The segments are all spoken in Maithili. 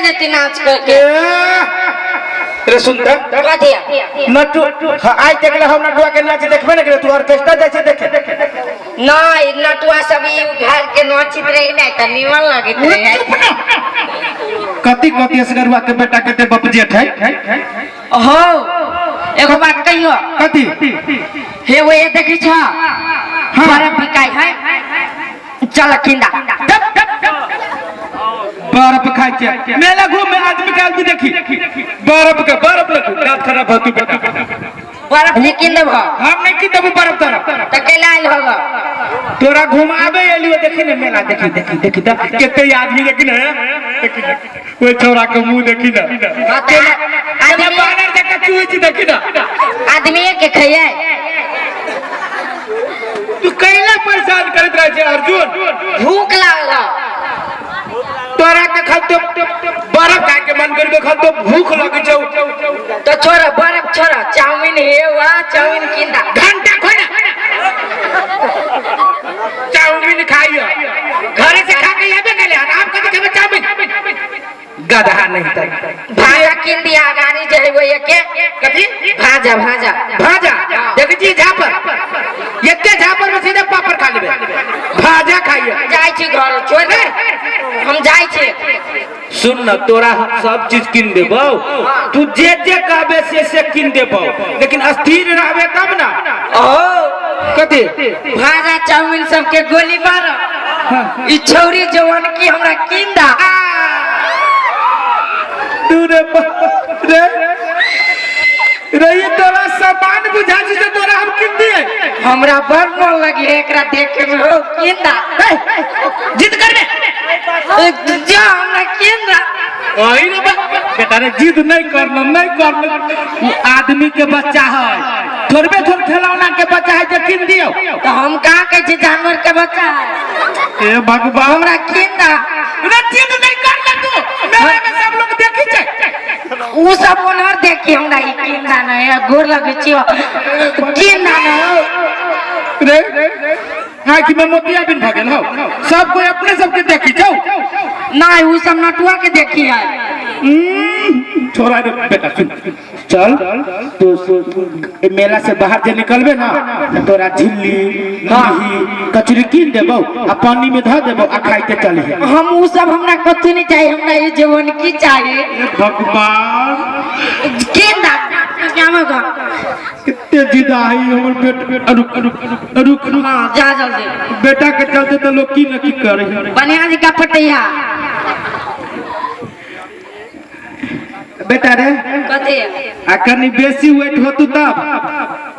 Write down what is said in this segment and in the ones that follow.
देती नाच करके। रे सुन त। कथी? नटु हाँ, आइ तक ले हम नटुआ के नाच देखबे न करे, तू ऑर्केस्ट्रा जाइ छै देखे? नहीं, नटुआ सब ई घर के नाचित रही नहीं त निमन लगैत रहे। कति कति असगरुआ के बेटा के बप जेठ है। हो, एगो बात कहियो। कथी? हे, वो ये देखी छ, बर्फ बिकाई है, चल किंदा। बर्फ खाइ छै मेला घूमे आदमी के आदमी देखी बर्फ के बर्फ लगू दांत खराब होतु बेटा। बर्फ नहीं किन देबो? हम नहीं किन देबो बर्फ तरफ। त केला आयल होगा? तोरा घुमाबे एलियो। देखी ने मेला, देखी देखी देखी त केते आदमी, देखी ने, देखी ने ओइ छौड़ा के मुंह देखी ने। हाँ, त केना आदमी बानर जकाँ चुहै छी, देखी ने। आदमी के खैये। तू कैला परेशान करैत रहै छै अर्जुन? भूख लागल है। तोरा के खल तो बर्फ खाय के मन कर के खल तो भूख लगे छौ। तो छोड़, बर्फ छोड़, चाउमीन हे वा, चाउमीन किंदा। घंटा खोना चाउमीन खाइयो, घरे से खा के आबे गेले हन, आप कथी खेबे चाउमीन? गधा नहीं त। भाजा किन दिया गाड़ी जे है वो एके। कथी? भाजा, भाजा। भाजा देख छी झापर, एते झापर में सीधे पापड़ खा लेबे, भाजा खाइयो। जाइ छी घर, छोड़ दे, हम जाइ छी। सुन न, तोरा हम सब चीज किन देबौ, तू जे जे कहबे से किन देबौ, लेकिन स्थिर रहबे तब ना। ओ। कथी? भाजा चाउमीन सबके गोली मार, ई छौरी जवान की हमरा किन दा। तू रे रे रे, ई तोरा सामान बुझा छी से तोरा हम किन दिए? हमरा बड़ मन लगी है एकरा देखे में, हो किन दा। जिद करबे? जा, हमरा किन दा। वही रे बेटा रे, जिद नहीं करना, नहीं करना। उ आदमी के बच्चा है, थोड़बे थोड़ खिलौना के बच्चा है जे किन दियो। तो हम कहाँ कहै छी जानवर के बच्चा है? ए भगवान! हमरा किन दा। रे, जिद नहीं करना तू, मेले में सब लोग देखी छै। उ सब ओनहर देखी, हमरा ई किन दा नहीं, गोर लगै छियो, किन दा नहीं। रे, आँखि में मोतिया बिन भऽ गेल हौ, सब कोई अपने सबके देखी छौ। नहीं, उ सब नटुआ के देखी है। छोड़ा रे बेटा, सुन, चल तो मेला से बाहर जे निकलबे ना त तोरा झिल्ली मुरही कचरी कीन देबौ आ पानी में धऽ देबौ आ खाइते चलिहे। हम उ सब हमरा कथू नहीं चाहिए, हमरा ई जवन की चाहिए। भगवान! किन दा क्या कितने जिदा है हमर बेटा। रुक रुक रुक रुक। हाँ, जा जल्दी। बेटा के चलते तो लोग की न की करे। बढ़िया जी का पटैया। बेटा रे। कथी? आ कनी बेसी वेट होतु तब?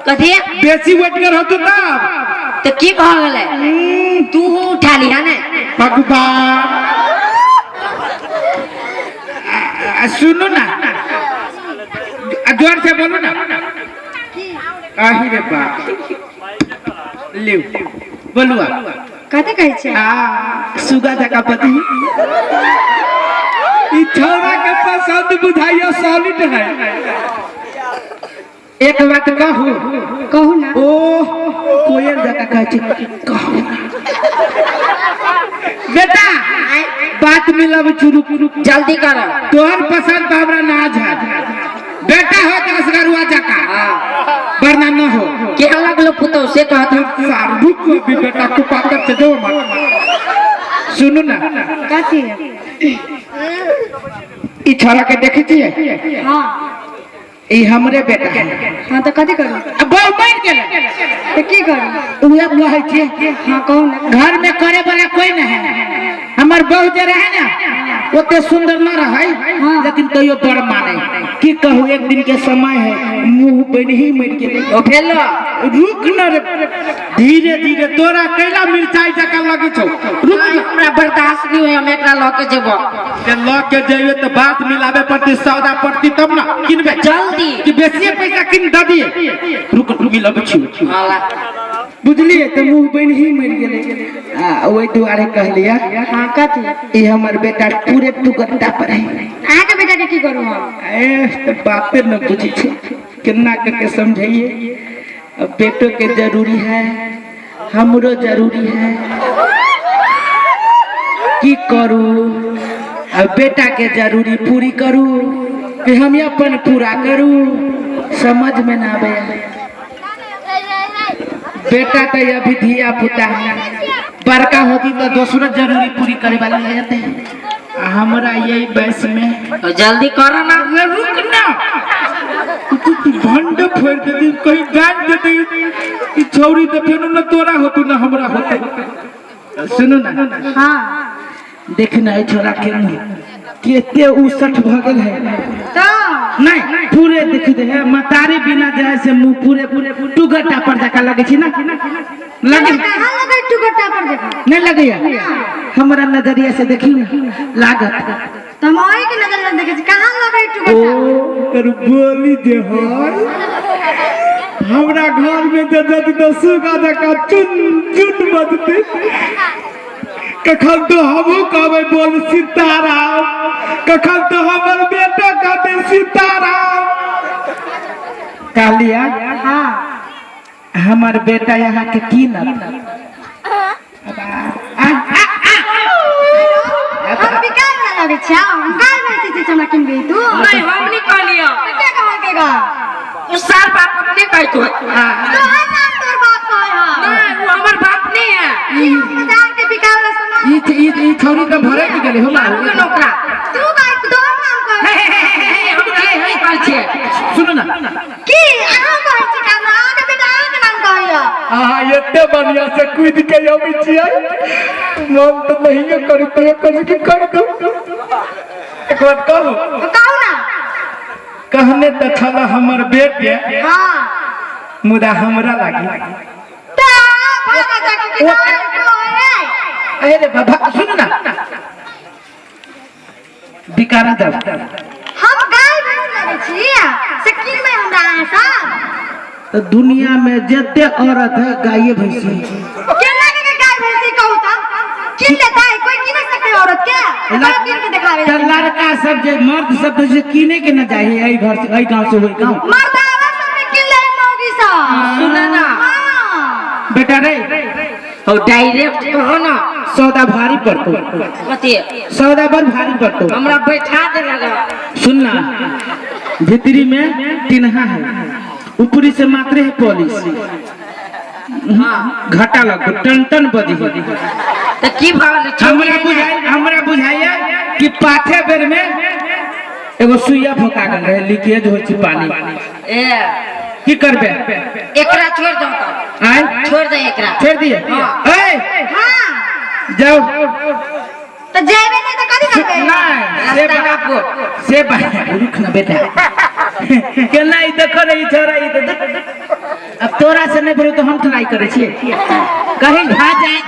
कथी? बेसी वेट कर होतु तब? तो की भऽ गेलै, तू उठा लिहा ने। भगवान! आ, सुनू ना, आ, जोर से बोलू ना। आही रे बाप, लिउ बोलू आप। कथी कहै छै? आ सुगा जका पति ई छोरा के पसंद बुझाइयो सॉलिड है। एक बात कहू? कहू ना। ओ कोयल जका कहै छै, कहू ना। बेटा, बात मिलब चुरु। जल्दी कर। तोहर पसंद तो हमरा ना झाल, बेटा हो तो असगरुआ जका, वरना न हो। केहन लगलो पुतहु से कहत हम। सारू को भी बेटा को पाकर से जो मत सुनू ना। कथी? ई छोरा के देखे छियै? हाँ। ई हमरे बेटा है। हाँ, तऽ कथी करू? आ बहु मरि गेलै। तऽ की करू? उहे कहै छियै। हाँ, कहू ना। घर में करे वाला कोई नहीं है। हमर बहू जे रहे ना, ओते सुंदर न रहे, लेकिन तैयो बड़ माने। की कहू, एक दिन के समय है, मुंह बन ही मर गेलै। ओ भेल। रुक न रे, धीरे धीरे। तोरा कैला मिरचाई जकाँ लगै छौ? रुक न। हमरा बर्दाश्त नहीं होय, हम एकरा लऽ के जेबो। जे लऽ के जेबे तऽ बात मिलाबे पड़तै, सौदा पड़तै तब ना किनबे। जल्दी। कि बेसिए पैसा किन दऽ दिए? रुक रुक, मिलाबै छी। हाँ, ला। बुझलिए तऽ मुंह बनि ही मरि गेलै आ ओहि दुआरे कहलियै। हाँ, कथी? ई हमर बेटा पूरे दुगत्ता पर है। अहाँके बेटाके की करू हम? ए तऽ बाते न बुझै छै, केना करके समझाइए। अब बेटो के जरूरी है, हमरो जरूरी है, की करू? अब बेटा के जरूरी पूरी करू कि हम अपन पूरा करू, समझ में ना आवे। बेटा तो अभी धिया पुता है, बड़का होती तो दूसरा जरूरी पूरी करे वाला हो जाते हैं। हमरा यही बयस में तो जल्दी करो ना। अरे रुक ना, तू भंड फोड़ देती, कहीं जान देती कि छौरी तो फेन न तोरा होतु न हमरा होतु। सुनू ना। हाँ। देख ना छोरा के मुँह केते उसठ भ गेल है। तो नहीं पूरे देख दे है मतारी बिना जाए से मुंह पूरे पूरे टुगटा पर जाका लगे छी ना, लगे कहाँ लगे टुकटा पर देखा? नहीं लगे। हमरा नजरिया से देखी ना लागत। तो हम ओही के नजर में देखे छी, कहाँ लगे टुकटा? ओ कर बोली जे हय हमरा घर में जे जद दसुगा जका चुन चुन बजते, कखन तो हमहू कहबै बोल सीताराम, कखन तो हमर बेटा कहते सीताराम। कहलिया हाँ। हमर बेटा यहाँ के की न हम बिकाय वाला लगे छी, हम गाय बेचै छी, हमरा किनबे तू? नहीं हम नहीं कहलियो। के कहल के गा? उस साल बाप अपने कह तो। तोहर नाम तोर बाप कहै है। नहीं वो हमर बाप नहीं है। ई हम बाजार के बिकाय वाला सामान। ई ई छौरी तो भरे के गेले हो। मारू के नौकरा तू गाय तोहर नाम कहै। हम के है कहै छियै। सुनू ना। की अहाँ कहै छी का? अहाँ के बेटा अहाँ के नाम कहै है। अहाँ एते बढ़िया से कूद के अबै छियै, मन तो नहिए करू तो करू कि कर दू। एक बात कहू? कहू ना। कहने तऽ छल हमर बेटे। हाँ। मुदा हमरा लागी तो भागा जाके के कहै। अरे बाबा सुनू ना, बिकारा दब। हम गाय भैंस लगे छी से किनबै हमरा अहाँ सब? तो दुनिया में जते औरत है गाये भैंसी। केना के गाय भैंसी कहू त किन लेता है? कोई किन सकते औरत के? कोई किन के दिखावे? तो लड़का सब जे मर्द सब जे किने के न जाए एई घर से एई गांव से ओई गांव। मर्द आवा सब ने किन ले मौगी सब। सुना ना। हाँ। बेटा रे हो डायरेक्ट कहो ना। सौदा भारी पड़तो। कथी? सौदा बड़ भारी पड़तो। हमरा बैठा दे लगा। सुन ना, भीतरी में टिन्हा है, ऊपरी से मात्रे है पॉलिश। हाँ। घाटा लगतो टन टन बजी। तो की भाव? हमरा बुझाई, हमरा बुझाइया कि पाठे बेर में एगो सुइया भोका गेल रहे, लीकेज होइ छै पानी। ए की करबे? एकरा छोड़ दो तो। आय छोड़ दे एकरा। छोड़ दिए। हाँ। ए हाँ। जाओ। तो जेबे नहीं तो कथी करबे? नहीं से रास्ता रोको। से रुक ना बेटा, केना ई देखो रे ई छोरा ई देख। अब तोरा से नहीं बोलू तो हम ट्राई करे छियै। कहीं भाग जाए,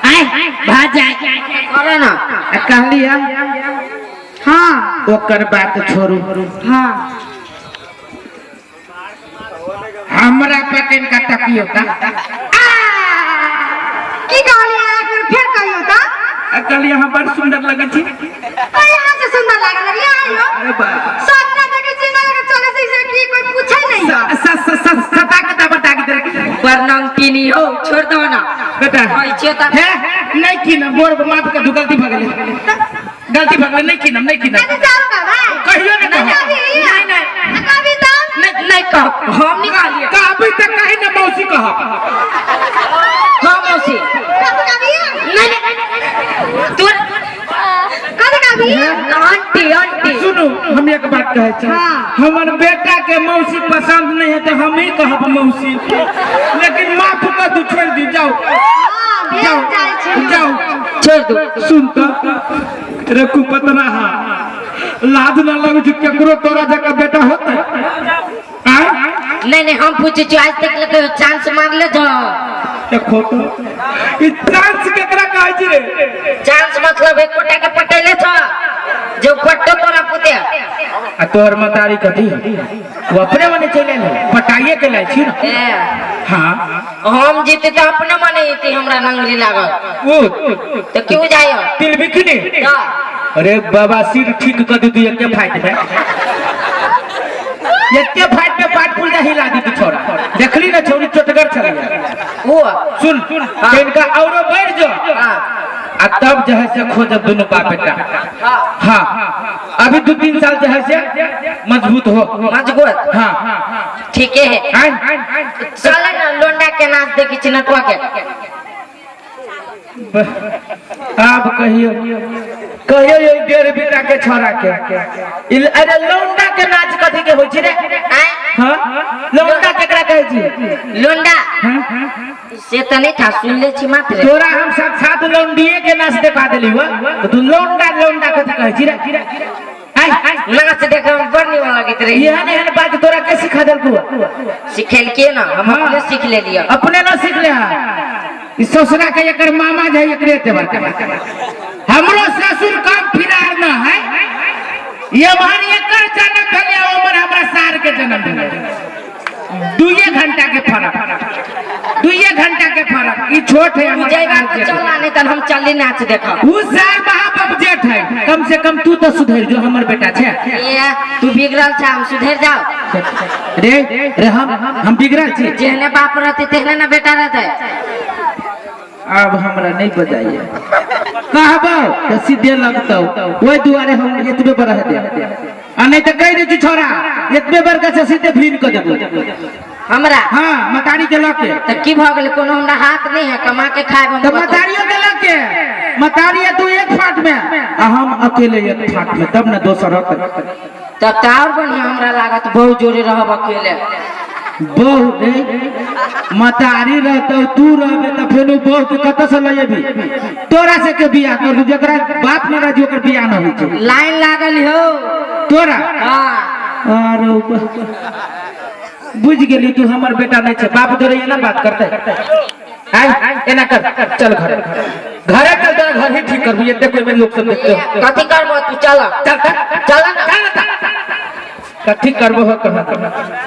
आय भाग जाए। करो ना। आ कहलिया। हाँ। ओकर बात छोड़ू। हाँ। हमरा पकड़ का तकियो का। की कहलियै अहाँ? एक बेर फेर कहियौ त। आ कहलियै अहाँ बड़ सुंदर लगै छी। अरे यहाँ से सुंदर लागल है, यहाँ आइयो। अरे बा सपना देखे छी ना के चले से की कोई पूछे नहीं। स स स सता के तबर ताकि दे। बरनंकिनी हो छोड़ दो ना। बेटा कहै छियै त। हे नहीं कीनम, बोर माफ कर दू, गलती भ गेलै, गलती भ गेलै, नहीं कीनम, नहीं कीनम। कथी चारू का भाई? कहियो ने कहो। कभी? नहीं नहीं कभी तो? नहीं नहीं कहो, हम नहीं कहलियै। कहबी त कहीं ना मौसी कहब। हाँ मौसी। कभी कभी? नहीं नहीं तोर कभी कभी? आंटी आंटी सुनू, हम एक बात कहै छी। हाँ। हमर बेटा के मौसी पसंद नहीं है तो हम ही कहब मौसी, लेकिन माफ कर दू, छोड़ दी, जाओ। हाँ, भेज जाओ जाइ छी। जाओ छोड़ दो। सुन तो रे कुपतरा, लाज ना लगै छै केकरो तोरा जकाँ बेटा होतै? आय नहीं नहीं हम पूछे छी आज तक ले चांस मार ले जो। देखो तो ई चांस केकरा कहै छै रे? चांस मतलब एक कोटा के पटेले छ जो पट्टो तोरा पुते। आ तोहर मतारी कथी वो अपने मने चलि आयल, पटाइए के लाय छी ना। ए हाँ हम जीते तो अपने मने जीते, हमरा नंगली लागल वो तो क्यों जाय? तिल बिकनी। का? अरे बाबा सिर ठीक कर दी तू एके फाइट में, एके फाइट में पाट पुल हिला दी तू छोरा। देखली ना छौरी चोटगर छलै। वो सुन इनका औरो बढ़ जो। हाँ। आ तब जे है से खोजब दुनू बाप बेटा। हाँ, अभी 2-3 साल जे है से मजबूत हो। मजबूत। हाँ। ठीके है। आय। चले ना, लोंडा के नाच देखी छी नटुआ के। आब कहियो कहियो ये डेढ़ बीता के छोरा के अरे लौंडा के नाच कथी के होइ छै रे? आय। हाँ, लौंडा केकरा कहै छी? लोंडा। हाँ? से त नहीं था, सुन ले छी मात्र। तोरा हम साक्षात लौंडिए के नाच देखा देली हो, तो तू लौंडा लौंडा कथी कहै छी रे? आय। नाच देखे में बड़ निमन लगैत रहे। एहन एहन बात तोरा के सिखा देलकौ? सिखेलके ना हम। हाँ। अपने सीख लेलियै। अपने ना सीख ले। हा, ई ससुरा के एकर मामा जे है, एकरे एते बड़का हमरो ससुर कम फिरार न है। ये हमार एकर जन्म भेलै, ओमर हमरा सार के जन्म भेलै। दुइये घंटा के फर्क, दुइये घंटा के फर्क। ई छोट है, तू हमर जइबा सार तऽ जेठ चल, है। नहीं तन हम चली नाच देखब। उ सार महाबाप जेठ है। कम से कम तू तो सुधर जो, हमर बेटा छे। ए, तू बिगड़ल छा, हम सुधर जाओ? रे रे, हम बिगड़ल छी? जेहने बाप रहते तेहने ना बेटा रहते। अब हमरा नहीं बजाइए, कहबो तो सीधे लगतौ। ओहि दुआरे हम एतबे पर रह दे, आ नहीं तो कहि दे छी छोरा एतबे बड़का से सीधे भीन क देबो। हमरा? हाँ, मतारी के लके। तऽ की भऽ गेलै? कोनो हमरा हाथ नहीं है? कमा के खायब हम। तो मतारियो के लके, मतारी तू एक फाट में आ हम अकेले एक फाट में, तब न दोसर रहत। तब तऽ और बढ़िया हमरा लागत, बहुत जोरे रहब अकेले। बहु रे, मतारी रहतौ, तू रहबे तऽ फेनो बहु के कतऽ से लऽ जेबी? तोरा से के बियाह कर दू? जकरा बाप न राजी ओकर बियाह न होइ छै। लाइन लागल हो। तोरा? हाँ। अरे बुझ गेली, तू हमर बेटा नहीं छे। बाप तोरे एना बात करते? आय, एना कर, चल घर, घरे चल। तोरा घर ही ठीक करबू। एते कोई में लोग सब देखते हो। कथी करबो? तू चल। चल चल। चल ना। चल, चल। कथी करबो हो कहाँ?